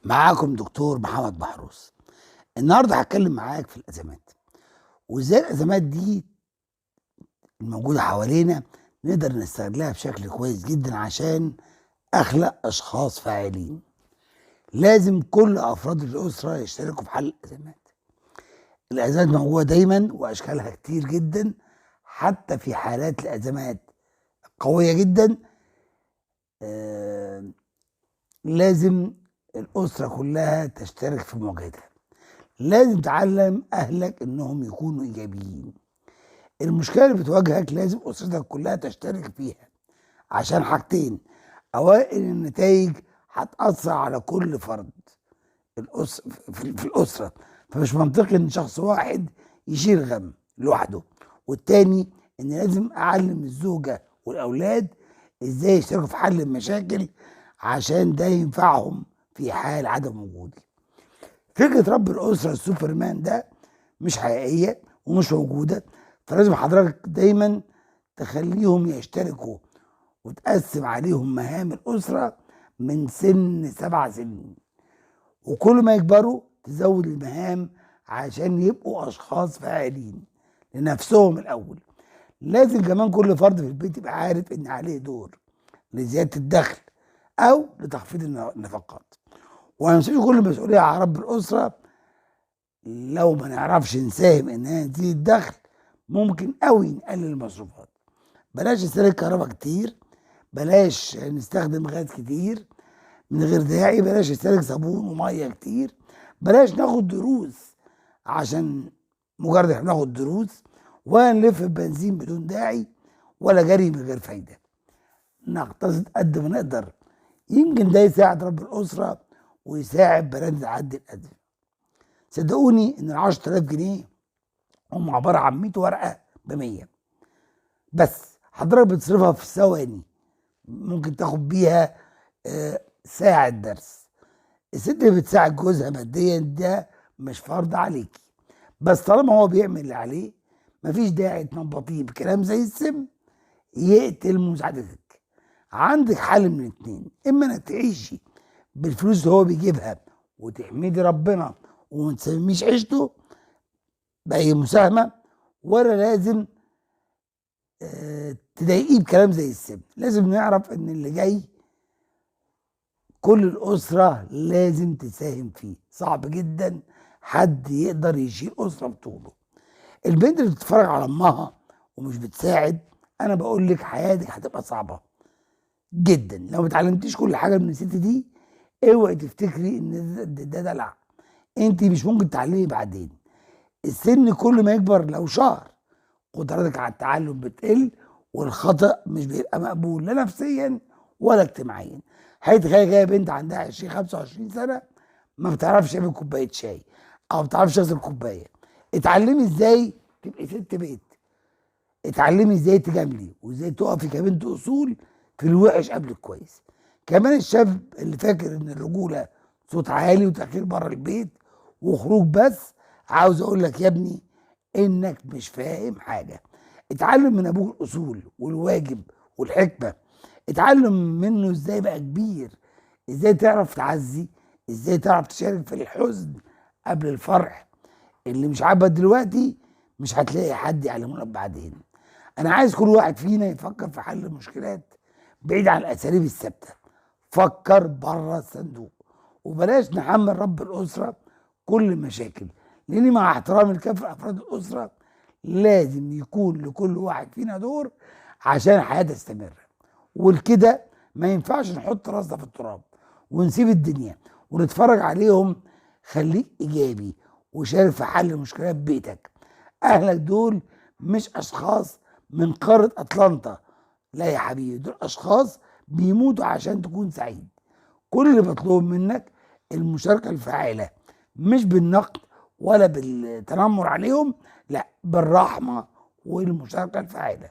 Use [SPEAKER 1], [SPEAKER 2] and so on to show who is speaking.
[SPEAKER 1] معاكم دكتور محمد محروس. النهارده هتكلم معاك في الازمات، وازاي الازمات دي الموجودة حوالينا نقدر نستغلها بشكل كويس جدا عشان اخلق اشخاص فاعلين. لازم كل افراد الاسرة يشتركوا في حل الازمات. الازمات موجودة دايما واشكالها كتير جدا، حتى في حالات الازمات قوية جدا لازم الأسرة كلها تشترك في مواجهتها. لازم تعلم أهلك إنهم يكونوا إيجابيين. المشكلة اللي بتواجهك لازم أسرتك كلها تشترك فيها عشان حاجتين: أوائل النتائج هتأثر على كل فرد في الأسرة، فمش منطقي إن شخص واحد يشيل غم لوحده. والتاني إن لازم أعلم الزوجة والأولاد إزاي يشتركوا في حل المشاكل عشان ده ينفعهم في حال عدم وجودي. فكرة رب الأسرة السوبرمان ده مش حقيقية ومش موجودة، فلازم حضرتك دايما تخليهم يشتركوا وتقسم عليهم مهام الأسرة من سن 7 سنين، وكل ما يكبروا تزود المهام عشان يبقوا أشخاص فاعلين لنفسهم الأول. لازم كمان كل فرد في البيت يبقى عارف إن عليه دور لزيادة الدخل أو لتخفيض النفقات، وما نسيبش كل المسؤولية على رب الأسرة. لو ما نعرفش نساهم إنها نزيد الدخل ممكن قوي نقلل المصروفات. بلاش نستهلك كهرباء كتير، بلاش نستخدم غاز كتير من غير داعي، بلاش نستهلك صابون ومية كتير، بلاش ناخد دروس عشان مجرد احنا ناخد دروس، ولا نلف بنزين بدون داعي، ولا جري من غير فايدة. نقتصد قد ما نقدر، يمكن ده يساعد رب الأسرة ويساعد بلد تعدي الأزمة. صدقوني إن 10,000 جنيه هم عبارة عن 100 ورقة ب100، بس حضرتك بتصرفها في ثواني، ممكن تاخد بيها ساعة درس. الست اللي بتساعد جوزها ماديا ده مش فرض عليكي، بس طالما هو بيعمل اللي عليه مفيش داعي تنبطيه بكلام زي السم يقتل مساعدتك. عندك حل من 2: اما انك تعيشي بالفلوس اللي هو بيجيبها وتحمدي ربنا وما تسميش عيشته بأي مساهمة، ولا لازم تضايقيه بكلام زي السم. لازم نعرف ان اللي جاي كل الأسرة لازم تساهم فيه. صعب جدا حد يقدر يشيل أسرة بطوله. البنت اللي بتتفرج على أمها ومش بتساعد، أنا بقول لك حياتك هتبقى صعبة جدا لو ما اتعلمتيش كل حاجة من الست دي. اوعي تفتكري ان ده دلع، انت مش ممكن تعلمي بعدين. السن كل ما يكبر لو شهر قدرتك على التعلم بتقل، والخطأ مش بيبقى مقبول لا نفسيا ولا اجتماعيا. هتخيل جاية بنت عندها 20 25 سنة ما بتعرفش تعمل كوباية شاي او ما بتعرفش تغسل كوباية. اتعلمي ازاي تبقي ست بيت، اتعلمي ازاي تجاملي وازاي تقفي كبنت اصول في الوحش قبل الكويس. كمان الشاب اللي فاكر ان الرجولة صوت عالي وتاخير بره البيت وخروج بس، عاوز اقول لك يا ابني انك مش فاهم حاجة. اتعلم من ابوك الاصول والواجب والحكمة، اتعلم منه ازاي بقى كبير، ازاي تعرف تعزي، ازاي تعرف تشارك في الحزن قبل الفرح. اللي مش عاجبك دلوقتي مش هتلاقي حد يعلمه لك بعدين. انا عايز كل واحد فينا يفكر في حل المشكلات بعيد عن الاساليب الثابتة. فكر بره الصندوق، وبلاش نحمل رب الاسرة كل المشاكل، لان مع احترامي لكافة افراد الاسرة لازم يكون لكل واحد فينا دور عشان الحياة تستمر. والكده ما ينفعش نحط راسنا في التراب ونسيب الدنيا ونتفرج عليهم. خليك ايجابي وشارك في حل مشكلات بيتك. اهلك دول مش اشخاص من قارة اطلنطا، لا يا حبيبي، دول اشخاص بيموتوا عشان تكون سعيد. كل اللي مطلوب منك المشاركة الفاعلة، مش بالنقد ولا بالتنمر عليهم، لا، بالرحمة والمشاركة الفاعلة.